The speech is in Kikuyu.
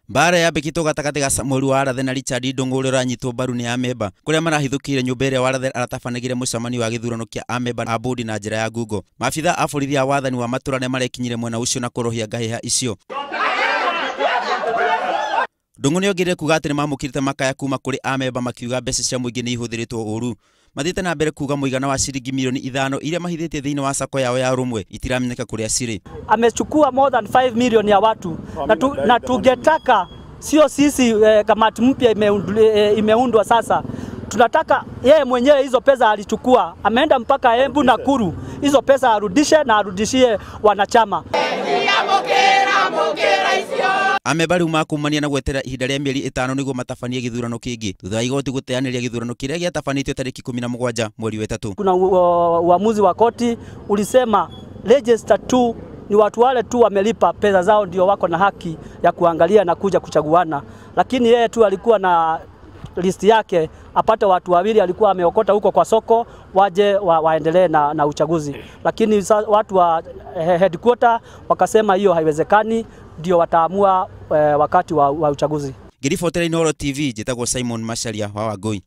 Mbara yambĩkĩtwo gatagatĩ ga Samuel Warathe na Richard Ndung'u ũrĩa ũranyitwo mbaru nĩ amemba kũrĩa marahithũkĩire nyũmba ĩrĩa Warathe aratabanagĩria mũcemanio wa gĩthurano kĩa amemba a bodi na njĩra ya ngungo. Maabitha a borithi a wathani wa matũra nĩ marekinyire mwena ũcio na kũrohia ngahĩha icio. Ndung'u nĩongereire kuga atĩ nĩmamũkĩrĩte makaya kuma kũrĩ amemba makiuga mbeca cia mũingĩ nĩ ihũthĩrĩtwo ũru. Mathiĩte na mbere kuga mũigana wa ciringi milioni 5 iria mahithĩtie thĩinĩ wa sako yao ya Rũmwe itiramenyeka kũrĩa cirĩ. Amechukua more than 5 million ya watu na tungetaka sio sisi kamati mpya imeundwa sasa. Tunataka yeye mwenyewe hizo pesa alichukua, ameenda mpaka Embu na Nakuru, hizo pesa arudishe na arudishie wanachama. Amemba rĩu makumania na gwetera ihinda rĩa mĩeri 5 nĩguo matabanie gĩthurano kĩngĩ thutha wa igoti gũteanĩria gĩthurano kĩrĩa gĩatabanĩtio tarĩki 17 mweri wa 3. Kuna uamuzi wa koti ulisema register tu ni watu wale tu wamelipa pesa zao ndio wako na haki ya kuangalia na kuja kuchaguana, lakini yeye tu alikuwa na list yake apate watu wawili alikuwa ameokota huko kwa soko waje waendelee na uchaguzi, lakini watu wa headquarter wakasema hiyo haiwezekani, ndio wataamua wakati wa uchaguzi. Ngĩribotera Inooro TV, njĩtagwo Simon Macharia wa Wangũi.